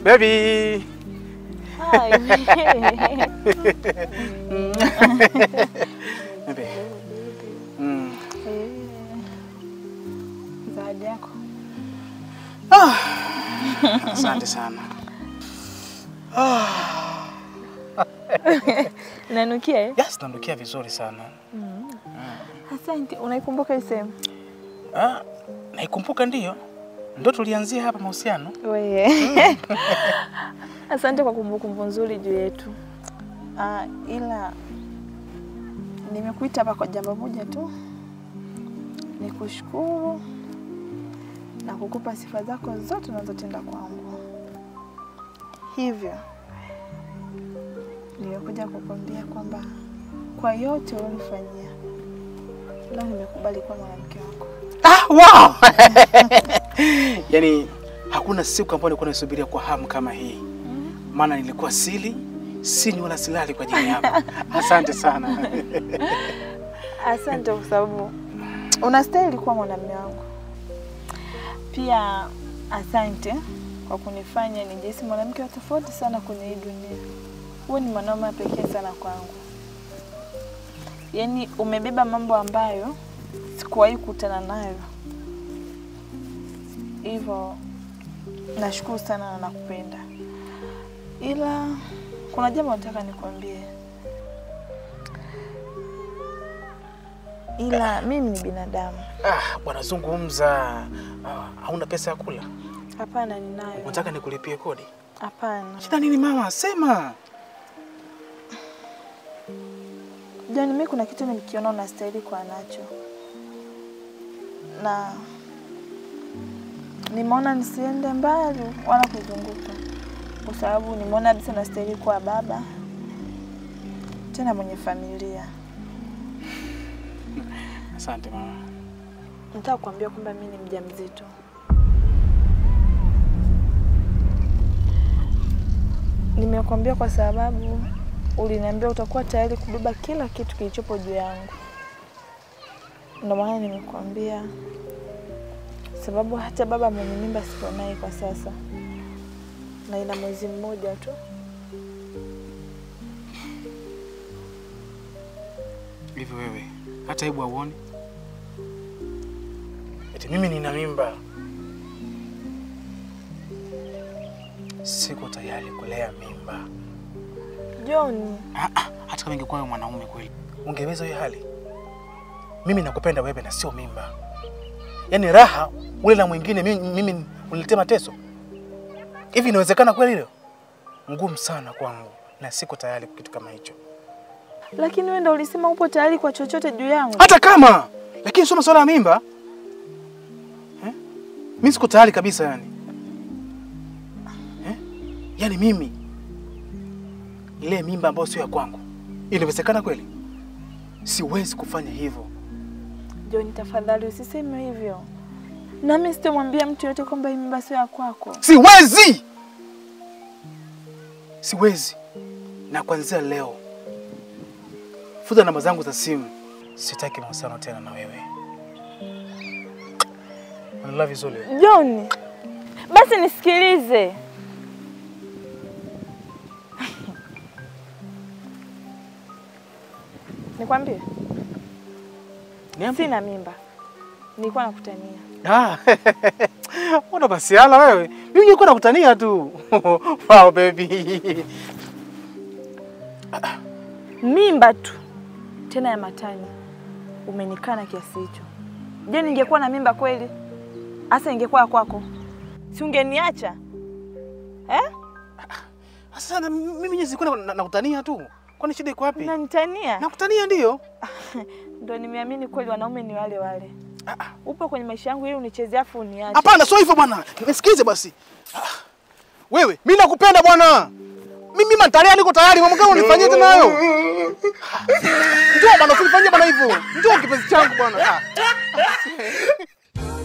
Baby. Hi. Baby. Zawadi yako. Ah. Asante sana. Nanukia eh? Yes, nanukia vizuri sana. Asante, unaikumbuka hii sehemu? Ah, naikumbuka ndio. Ndio tulianzia hapa mahusiano. Wewe. Asante kwa kumbukumbu nzuri juu yetu. Ila nimekuita hapa kwa jambo moja tu. Nikushukuru na kukupa sifa zako zote unazotenda kwangu. Hivyo nimekuja kukwambia kwamba kwa yote ulionifanyia, leo nimekubali kuwa mwanamke wako. Ah, wow. Yaani hakuna siku ambayo nilikuwa naisubiria kwa hamu kama hii. Maana nilikuwa sili, sinywi wala silali kwa ajili yako. Asante sana. Asante kwa sababu unastahili kuwa mwanamume wangu. Pia asante kwa kunifanya nijihisi mwanamke wa tofauti sana kwenye hii dunia. Wewe ni mwanaume pekee sana kwangu. Yaani umebeba mambo ambayo sikuwahi kukutana nayo. Hivyo nashukuru sana na nakupenda. Ila kuna jambo nataka nikwambie. Ila mimi ni binadamu. Ah, bwana zungumza. Hauna pesa ya kula? Hapana, ninayo. Unataka nikulipie kodi? Hapana. Shida nini mama? Sema. John, mimi kuna kitu nimekiona unastahili kwa nacho. Na nimeona nisiende mbali wala kuzunguka. Kwa sababu nimeona kabisa unastahili kwa baba, tena mwenye familia. Asante mama. Nataka kukuambia kwamba mimi ni mjamzito. Nimekuambia kwa sababu uliniambia utakuwa tayari kubeba kila kitu kilichopo juu yangu. Ndio maana nimekuambia, sababu hata baba mwenye mimba siko naye kwa sasa. Na ina mwezi mmoja tu. Hivi wewe, hata hebu hauoni? Eti mimi nina mimba. Siko tayari kulea mimba. John. Hata kama ingekuwa wewe mwanaume kweli, ungeweza hiyo hali? Mimi nakupenda wewe na sio mimba. Yaani raha ule na mwingine, mimi uniletea mateso. Hivi inawezekana kweli hilo? Ngumu sana kwangu na siko tayari kwa kitu kama hicho. Lakini wewe ndio ulisema upo tayari kwa chochote juu yangu. Hata kama, lakini sio masuala ya mimba. Eh? Mimi siko tayari kabisa yani. Eh? Yaani mimi ile mimba ambayo sio ya kwangu. Inawezekana kweli? Siwezi kufanya hivyo. John, tafadhali usiseme hivyo. Na mimi sitomwambia mtu yote kwamba hii mimba sio ya kwako. Siwezi. Siwezi. Na kuanzia leo futa namba zangu za simu. Sitaki mahusiano tena na wewe. I love you Zoli. John, basi nisikilize. Nikwambie? Sina mimba. Nilikuwa nakutania. Ah. Mbona basi hala wewe? Mimi nilikuwa nakutania tu. Wow baby. Mimba tu. Tena ya matani. Umenikana kiasi hicho. Je, ningekuwa na mimba kweli? Asa ingekuwa kwako. Si ungeniacha? Eh? Sasa mimi nilikuwa nakutania tu. Kwani shida iko wapi? Unanitania? Nakutania ndio. Ndio nimeamini kweli wanaume ni wale wale. Upo kwenye maisha yangu ili unichezee afu uniache. Hapana, sio hivyo bwana. Nisikilize basi. Wewe, mimi nakupenda bwana. Mimi mtalia niko tayari, mambo gani unifanyie tena hayo? Njoo bwana, usinifanyie bwana hivyo. Njoo kipenzi changu bwana.